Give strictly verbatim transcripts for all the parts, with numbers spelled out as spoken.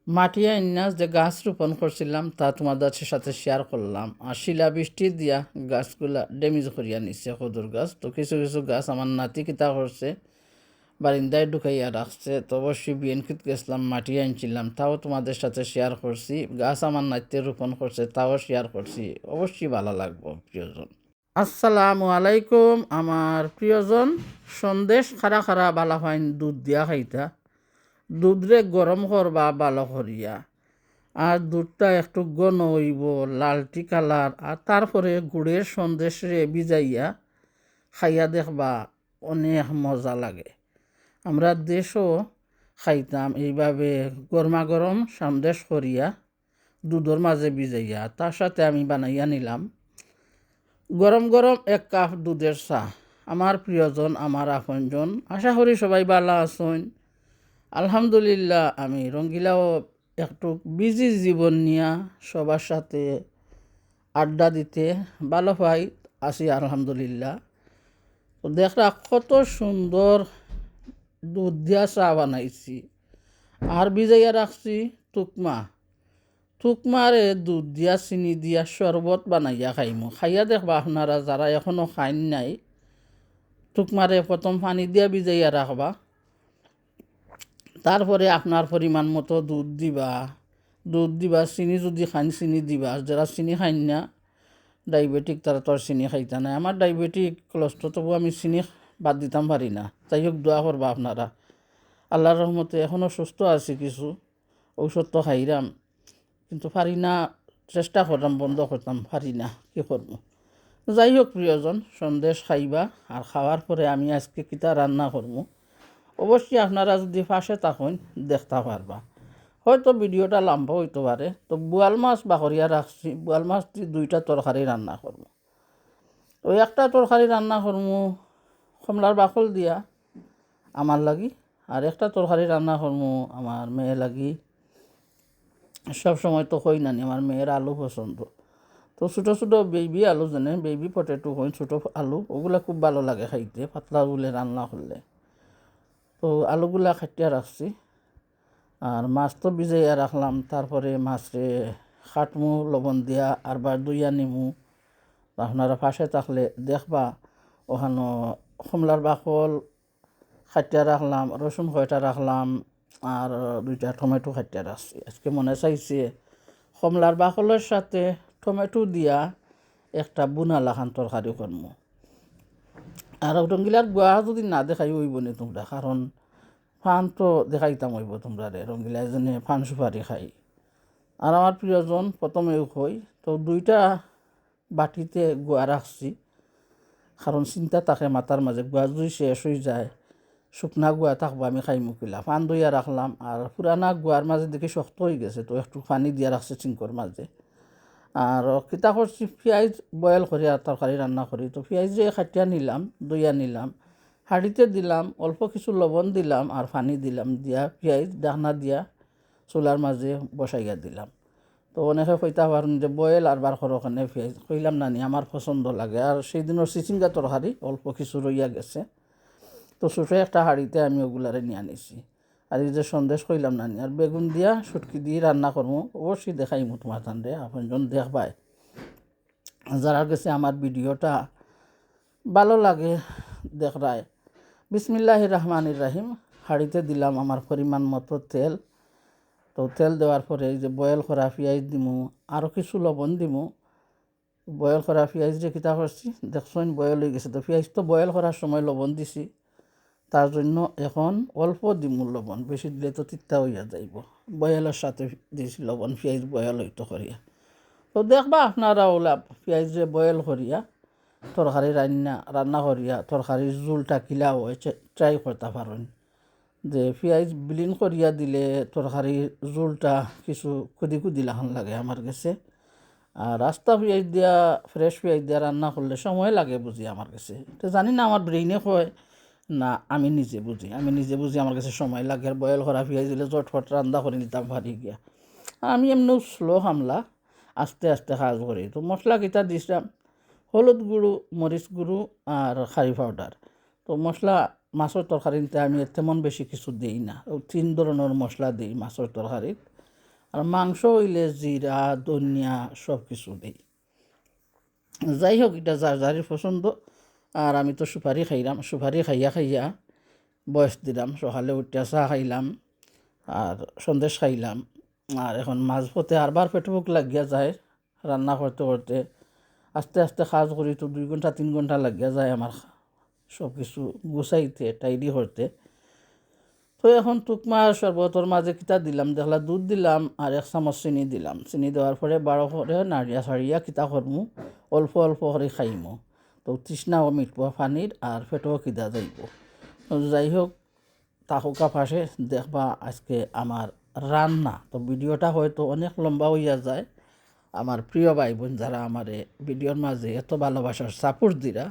মাটি আইন্না যে গাছ রোপণ করছিলাম, তা তোমাদের সাথে শেয়ার করলাম। আর শিলাবৃষ্টি দিয়া গাছগুলা ড্যামেজ করিয়া নিছে কদুর গাছ। তো কিছু কিছু গাছ আমার নাতি কিতা করছে, বারিন্দায় ঢুকাইয়া রাখছে। তো অবশ্যই বিএনকিত গেছিলাম, মাটি আনছিলাম, তাও তোমাদের সাথে শেয়ার করছি। গাছ আমার নাতিয়ে রোপণ করছে, তাও শেয়ার করছি। অবশ্যই ভালা লাগবো, প্রিয়জন। আসসালামু আলাইকুম, আমার প্রিয়জন। সন্দেশ খারা খারা বালা ফাইন দুধ দিয়া খাইতা। দুধরে গরম করবা বালা করিয়া, আর দুধটা একটু ঘন অইবো, লালটি কালার, আর তারপরে গুড়ের সন্দেশরে ভিজাইয়া খাইয়া দেখবা, অনেক মজা লাগে। আমরা দেশো খাইতাম এইভাবে গরমাগরম সন্দেশ করিয়া দুধর মাঝে ভিজাইয়া, তার সাথে আমি বানাইয়া নিলাম গরম গরম এক কাপ দুধের চা। আমার প্রিয়জন, আমার আপনজন, আশা করি সবাই ভালা আছইন। আলহামদুলিল্লাহ, আমি রঙ্গিলাও একটু বিজি জীবন নিয়া সবার সাথে আড্ডা দিতে ভালা পাই, আছি আলহামদুলিল্লাহ। তো দেখরা কত সুন্দর দুধ দিয়া চা বানাইছি, আর ভিজাইয়া রাখছি তুকমা। তুকমারে দুধ দিয়া চিনি দিয়া শরবত বানাইয়া খাইমু। খাইয়া দেখবা আপনারা যারা এখনো খাইন নাই, তুকমারে প্রথম পানি দিয়া ভিজাইয়া রাখবা, তারপরে আপনার পরিমাণ মতো দুধ দিবা। দুধ দিবা, চিনি যদি খাইন চিনি দিবা, আর যারা চিনি খাইন না, ডায়াবেটিক, তারা তো আর চিনি খাইতা নায়। আমার ডায়াবেটিক, কোলেস্টেরল, তবু আমি চিনি বাদ দিতাম পারি না। যাই হোক, দোয়া করবা আপনারা। আল্লাহর রহমতে এখনো সুস্থ আছি কিছু, ঔষধ তো খাইরাম, কিন্তু পারি না, চেষ্টা কররাম বন্ধ করতাম, পারি না, কি করমু। যাই হোক প্রিয়জন, সন্দেশ খাইবা, আর খাওয়ার পরে আমি আজকে কিতা রান্না করমু, অবশ্যই আপনারা যদি পাশে থাকইন দেখতা পারবা। হয়তো ভিডিওটা লম্বা অইতো পারে। তো বোয়াল মাছ বাখরিয়া রাখছি, বোয়াল মাছ দি দুইটা তরকারি রান্না করমু। তো একটা তরকারি রান্না করমু কমলার বাকল দিয়া আমার লাগি, আর একটা তরকারি রান্না করমু আমার মেয়ে লাগি। সব সময় তো কই নানি, আমার মেয়ের আলু পছন্দ। তো ছোটো ছোটো বেবি আলু, যেনে বেবি পটেটো কই, ছোটো আলু, ওগুলা খুব ভালো লাগে খাইতে, পাতলা বুলে রান্না করলে। তো আলুগুলা কাটিয়া রাখছি, আর মাছ তো ভিজাইয়া রাখলাম, তারপরে মাছরে কাটমু লবণ দিয়া, আরবার ধুইয়া নিমু। আপনারা পাশে থাকলে দেখবা, ওখানো কমলার বাকল কাটিয়া রাখলাম, রসুন কয়টা রাখলাম, আর দুইটা টমেটো কাটিয়া রাখছি। আজকে মনে চাইছে কমলার বাকলর সাথে টমেটো দিয়া একটা বুনা লাখান তরকারি করমু। আর রঙ্গিলার গুয়া যদি না দেখাই অইবো নি তোমরা, কারণ পান তো দেখাইতাম অইবো তোমরারে, রঙ্গিলায় যেনে পান সুপারি খাই। আর আমার প্রিয়জন, প্রথমেউ কই, তো দুইটা বাটিতে গুয়া রাখছি, কারণ চিন্তা থাকে মাথার মাঝে, গুয়া যদি শেষ অই যায়, শুকনা গুয়া থাকবো, আমি খাইমু কিলা। পান ধইয়া রাখলাম, আর পুরানা গুয়ার মাঝে দেখি শক্ত অই গেছে, তো একটু পানি দিয়া রাখছি সিঙ্কর মাঝে। আর কিতা করছি, পিয়াইজ বয়েল করি আর তরকারি রান্না করি। তো পিয়াইজরে কাটিয়া নিলাম, ধইয়া নিলাম, হাঁড়িতে দিলাম, অল্প কিছু লবণ দিলাম আর পানি দিলাম, দিয়া পিয়াইজ ঢাকনা দিয়া চুলার মাঝে বসাইয়া দিলাম। তো অনেকে কইতা পারইন যে বয়েল আরবার করো কেনে পিয়াইজ, কইলাম না নি, আমার পছন্দ লাগে। আর সেই দিনর চিচিঙ্গা তরকারি অল্প কিছু রইয়া গেছে, তো ছোটো একটা হাঁড়িতে আমি ওগুলারে নিয়া নিছি। আর এই যে সন্দেশ কইলাম না নি, আর বেগুন দিয়া শুটকি দিয়া রান্না করমু, অবশ্যই দেখাইমু তোমার তানরে, আপনজন দেখবায়। যারার গেছে আমার ভিডিওটা ভালো লাগে দেখরায়। বিসমিল্লাহির রহমানির রহিম। হাঁড়িতে দিলাম আমার পরিমাণ মতো তেল। তো তেল দেওয়ার পরে এই যে বয়েল করা পিয়াইজ দিমু, আরও কিছু লবণ দিমু। বয়েল করা পিয়াইজরে কিতা করছি দেখছইন, বয়েল অই গেছে। তো পিয়াইজ তো বয়েল করার সময় লবণ দিছি, তার জন্য এখন অল্প দিমু লবণ, বেশি দিলে তো তিতা অইয়া যাইবো। বয়েলর সাথে দিছি লবণ, পিয়াইজ বয়েল অইতো করিয়া। তো দেখবা আপনারা ওলা পিয়াইজরে বয়েল করিয়া তরকারি রান্না, রান্না করিয়া তরকারির ঝুলটা কিলা অয় ট্রাই করতা পারইন। যে পিয়াইজ ব্লিন করিয়া দিলে তরকারির ঝুলটা কিছু কুদি কুদি লাখান লাগে আমার গেছে। আর আস্তা পিয়াইজ দিয়া, ফ্রেশ পিয়াইজ দিয়া রান্না করলে সময় লাগে বুঝি আমার গেছে। তো জানি না আমার ব্রেইনে কয় না আমি নিজে বুঝি, আমি নিজে বুঝি আমার গেছে সময় লাগে। আর বয়েল করা পিয়াইজ দিলে ঝটফট রান্না করি নিতাম পারি গিয়া। আর আমি এমনেও স্লো হামলা, আস্তে আস্তে কাজ করি। তো মশলা কিতা দিছিলাম, হলুদ গুঁড়ো, মরিচ গুঁড়ো আর কারি পাউডার। তো মশলা মাছর তরকারিতে আমি তেমন বেশি কিছু দেই না, ও তিন ধরনর মশলা দেই মাছর তরকারিত। আর মাংস অইলে জিরা, ধনিয়া সব কিছু দেই। যাই হোক, ইটা যার যারই পছন্দ। আর আমি তো সুপারি খাইলাম, সুপারি খাইয়া খাইয়া বয়স দিলাম। সকালে উঠিয়া চা খাইলাম, আর সন্দেশ খাইলাম। আর এখন মাঝপথে আরবার পেটো ভুক লাগিয়া যায় রান্না করতে করতে। আস্তে আস্তে কাজ করি তো দুই ঘন্টা তিন ঘন্টা লাগিয়া যায় আমার সব কিছু গুছাইতে, টাইডি করতে। তো এখন তুকমার শরবতর মাঝে কিতা দিলাম দেখলা, দুধ দিলাম আর এক চামচ চিনি দিলাম। চিনি দেওয়ার পরে বারো করে নাড়িয়া ছাড়িয়া কিতা করমু, অল্প অল্প করে খাইমু। তো তৃষ্ণাও মিটবো পানির আর পেটও খিদা যাইবো। তো যাই হোক, থাকুক্কা পাশে দেখবা আজকে আমার রান্না। তো ভিডিওটা হয়তো অনেক লম্বা অইয়া যায়। আমার প্রিয় ভাই বোন যারা আমারে ভিডিওর মাঝে এত ভালোবাসার সাপোর্ট দিরা,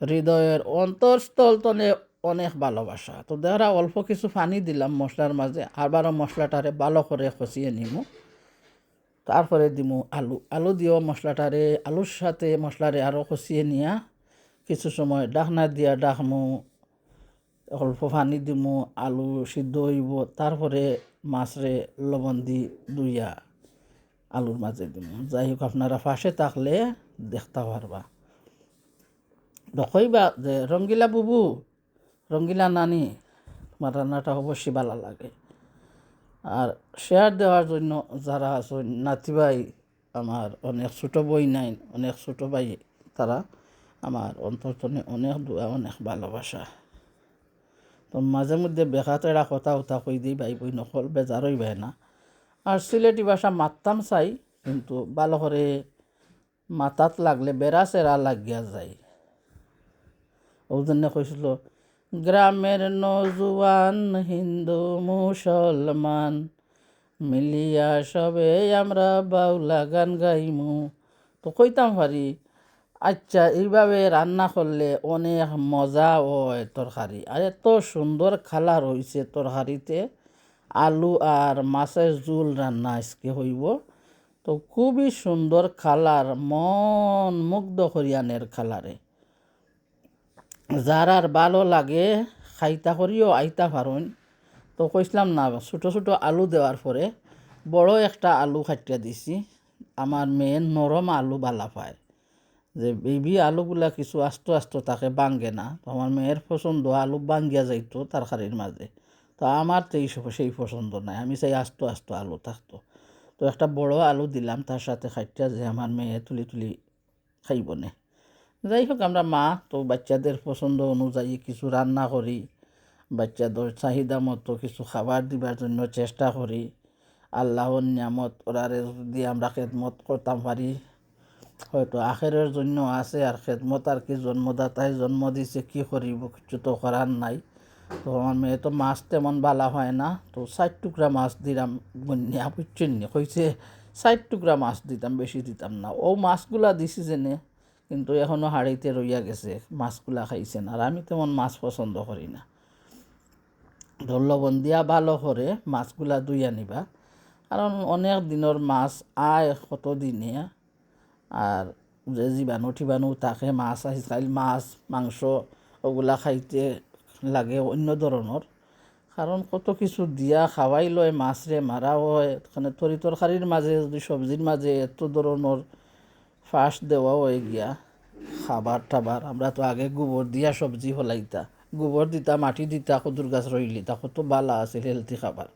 হৃদয়ের অন্তরস্থল তনে অনেক ভালোবাসা। তো দেখরা অল্প কিছু পানি দিলাম মশলার মাঝে, আবারও মশলাটারে ভালো করে কষিয়ে নিমু। তারপরে দিমু আলু, আলু দিও মশলাটারে, আলুর সাথে মশলারে আরও কষিয়ে নিয়া কিছু সময় ঢাকনা দিয়া ঢাকমু। অল্প পানি দিমু, আলু সিদ্ধ অইবো, তারপরে মাছরে লবণ দি ধুইয়া আলুর মাঝে দিমু। যাই হোক, আপনারা পাশে থাকলে দেখতা পারবা। তো কইবা যে, "রঙ্গিলা বুবু, রঙ্গিলা নানি, তুমার রান্নাটা অবশ্যই ভালা লাগে।" আর শেয়ার দেওয়ার জন্য যারা আছইন, নাতি ভাই, আমার অনেক ছোট বইনাইন, অনেক ছোট ভাই, তারা আমার অন্তর তনে অনেক দোয়া, অনেক ভালোবাসা। তো মাঝে মধ্যে বেকাতেরা কথা উতা কই দেই ভাই বইন অকল, বেজার অইবায় না। আর সিলেটি ভাষা মাততাম চাই, কিন্তু ভালো করে মাতাত লাগলে বেড়া চেরা লাগিয়া যায়। অউ জন্য কইছিল, "গ্রামের নজুয়ান হিন্দু মুসলমান, মিলিয়া সবে আমরা বাউলা গান গাইমু।" তো কইতাম পারি, আচ্ছা, এইভাবে রান্না করলে অনেক মজা অয় তরকারি। আর এত সুন্দর কালার অইছে তরকারিতে, আলু আর মাছের ঝুল রান্না আজকে অইবো। তো খুবই সুন্দর কালার, মন মুগ্ধ করিয়ানের কালারে। যারার ভালো লাগে, খাইতা করিও আইতা পারইন। তো কইছিলাম না, ছোট ছোট আলু দেওয়ার পরে বড় একটা আলু কাটিয়া দিছি। আমার মেয়ে নরম আলু ভালা পায়, যে বেবি আলুগুলা কিছু আস্ত আস্ত থাকে, ভাঙ্গে না। তো আমার মেয়ের পছন্দ আলু ভাঙ্গিয়া যাইতো তরকারির মাঝে। তো আমার তো এই সব, সেই পছন্দ নাই, আমি চাই আস্ত আস্ত আলু থাকতো। তো একটা বড় আলু দিলাম তার সাথে কাটিয়া, যে আমার মেয়ে তুলি তুলি খাইবো নে। যাই হোক, আমরা মা তো বাচ্চাদের পছন্দ অনুযায়ী কিছু রান্না করি, বাচ্চাদের চাহিদা মতো কিছু খাবার দিবার জন্য চেষ্টা করি। আল্লাহর নিয়ামত, ওরারে যদি আমরা খেদমত করতাম পারি, হয়তো আখেরের জন্য আছে। আর খেদমত আর কি, জন্মদাতায় জন্ম দিছে, কি করিব, কিচ্ছু তো করার নাই। তো আমার মেয়ে তো মাছ তেমন ভালা পায় না, তো ষাইট টুকরা মাছ দিলাম গন্যা, বুঝছইন নি? কইছে ষাইট টুকরা মাছ দিতাম, বেশি দিতাম না। অউ মাছগুলা দিছি যেনে, কিন্তু এখনো হাড়িতে রইয়া গেছে, মাছগুলা খাইছে না। আর আমি তেমন মাছ পছন্দ করি না। তো লবণ দিয়া ভালো করে মাছগুলা ধুইয়া নিবা, কারণ অনেক দিনর মাছ আয় কত দিনে, আর যে জীবাণু টিবাণু থাকে, মাছ আইজকাইল মাছ মাংস ওগুলা খাইতে লাগে অন্য ধরনর, কারণ কত কিছু দিয়া খাওয়াই লয় মাছরে, মারা অয়। ওখানে তরি তরকারির মাঝে যদি সবজির মাঝে এত ধরনর ফাঁস দেওয়া অয় গিয়া খাবার টাবার, আমরা তো আগে গোবর দিয়া সবজি ফলাইতা, গোবর দিতা, মাটি দিতা, কদুর গাছ রইলিতা, কত ভালা আছিল হেলদি খাবার।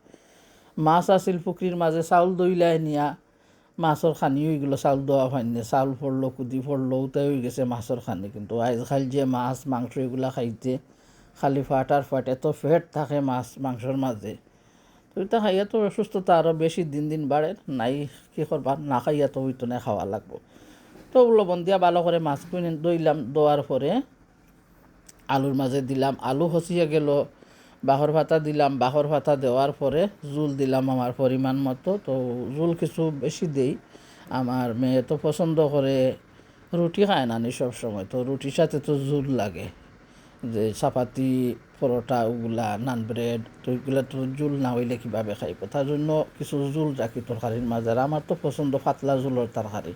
মাছ আছিল পুকুরির মাঝে, চাউল ধইলাই নিয়া মাছর খানি অইগেলো, চাউল দেওয়া অয়নি, চাউল পড়লো, কুদি পড়লো, উতাই অইগেছে মাছর খানি। কিন্তু আইজকাইল যে মাছ মাংস এগুলা খাইতে খালি ফাট আর ফাট, এত ফ্যাট থাকে মাছ মাংসর মাঝে। তো ইতা খাইয়া তো অসুস্থতা আরো বেশি দিন দিন বাড়ের, নাই কি করবা, না খাইয়া তো অইতো নায়, খাওয়া লাগবো। তো লবণ দিয়া ভালো করে মাছগুইন ধইলাম, ধোয়ার পরে আলুর মাঝে দিলাম, আলু হসিয়া গেল, বাহর পাতা দিলাম, বাহর পাতা দেওয়ার পরে জুল দিলাম আমার পরিমাণ মতো। তো জুল কিছু বেশি দেই, আমার মেয়ে তো পছন্দ করে, রুটি খায় না নি সব সময়, তো রুটির সাথে তো জুল লাগে। যে চাপাতি, পরোটা, ওগুলা, নান ব্রেড, তো ওইগুলা তো জুল না অইলে কিভাবে খাইবো? তার জন্য কিছু জুল রাখি তরকারির মাঝে। আর আমার তো পছন্দ পাতলা জুলর তরকারি।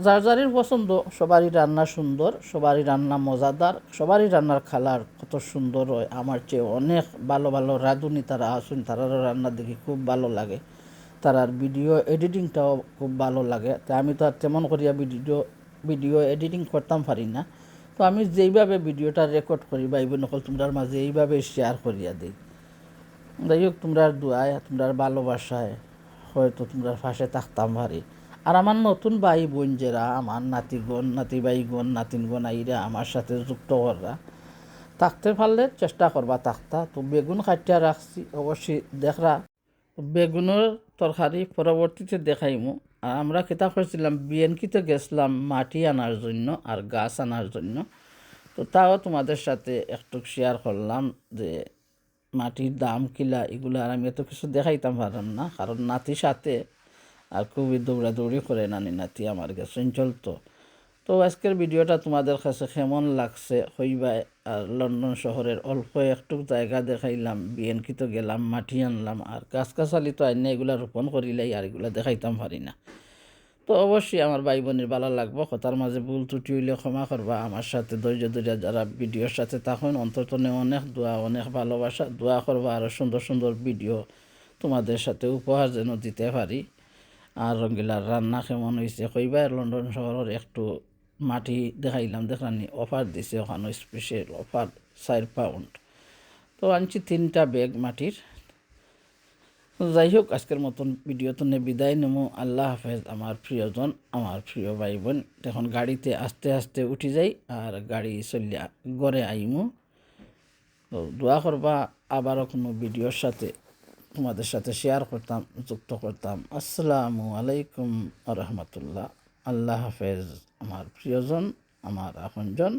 যার যার পছন্দ, সবারই রান্না সুন্দর, সবারই রান্না মজাদার, সবারই রান্নার কালার কত সুন্দর অয়। আমার চেয়ে অনেক ভালো ভালো রাঁধুনি তারা আছইন, তারারও রান্না দেখি খুব ভালো লাগে, তারার ভিডিও এডিটিংটাও খুব ভালো লাগে। তে আমি তো আর তেমন করিয়া ভিডিও ভিডিও এডিটিং করতাম পারি না। তো আমি যেইভাবে ভিডিওটা রেকর্ড করি, ভাই বোন অকল, তোমরার মাঝে এইভাবে শেয়ার করিয়া দেই। যাই হোক, তোমরার দোয়ায়, তোমরার ভালোবাসায় হয়তো তোমরার পাশে থাকতাম পারি। আর আমার নতুন ভাই বোন যেরা, আমার নাতিগণ, নাতি ভাইগণ, নাতিনগণ আইরা আমার সাথে যুক্ত কররা, থাকতে পারলে চেষ্টা করবা থাকতা। তো বেগুন কাটিয়া রাখছি, অবশ্যই দেখরা। তো বেগুনর তরকারি পরবর্তীতে দেখাইমু। আর আমরা কিতা করছিলাম, বিএনকিতে গেছিলাম মাটি আনার জন্য আর গাছ আনার জন্য। তো তাও তোমাদের সাথে একটু শেয়ার করলাম যে মাটির দাম কিলা, এগুলা। আর আমি এত কিছু দেখাইতাম পারলাম না, কারণ নাতি সাথে আর খুবই দৌড়াদৌড়ি করে নানি নাতি আমার গেছে চঞ্চল। তো তো আজকের ভিডিওটা তোমাদের কাছে কেমন লাগছে কইবায়। আর লন্ডন শহরের অল্প একটুক জায়গা দেখাইলাম, বিএনকিত গেলাম, মাটি আনলাম, আর গাছগাছালি তো আইনা এগুলা রোপণ করিলাই, আর এগুলা দেখাইতাম পারি না। তো অবশ্যই আমার ভাই বোনের ভালা লাগবো, কথার মাঝে ভুল ত্রুটি হইলে ক্ষমা করবা। আমার সাথে ধৈর্য ধরিয়া যারা ভিডিওর সাথে থাকইন, অন্তর তনে অনেক দোয়া, অনেক ভালোবাসা, দোয়া করবা আরও সুন্দর সুন্দর ভিডিও তোমাদের সাথে উপহার যেন দিতে পারি। আর রঙ্গিলার রান্না কেমন হইছে কইবায়। লন্ডন শহরের একটু মাটি দেখাইলাম, দেখরানি অফার দিছে ওখানো, স্পেশাল অফার, চার পাউন্ড। তো আনছি তিনটা ব্যাগ মাটির। যাই হোক, আজকের মতন ভিডিও তনে বিদায় নেমু। আল্লাহ হাফেজ আমার প্রিয়জন, আমার প্রিয় ভাই বোন। এখন গাড়িতে আস্তে আস্তে উঠি যাই, আর গাড়ি চলিয়া ঘরে আইমু। তো দোয়া করবা, আবারও কোনো ভিডিওর সাথে তোমাদের সাথে শেয়ার করতাম, যুক্ত করতাম। আসসালামু আলাইকুম রহমতুল্লাহ। আল্লাহ হাফেজ আমার প্রিয়জন, আমার আপনজন।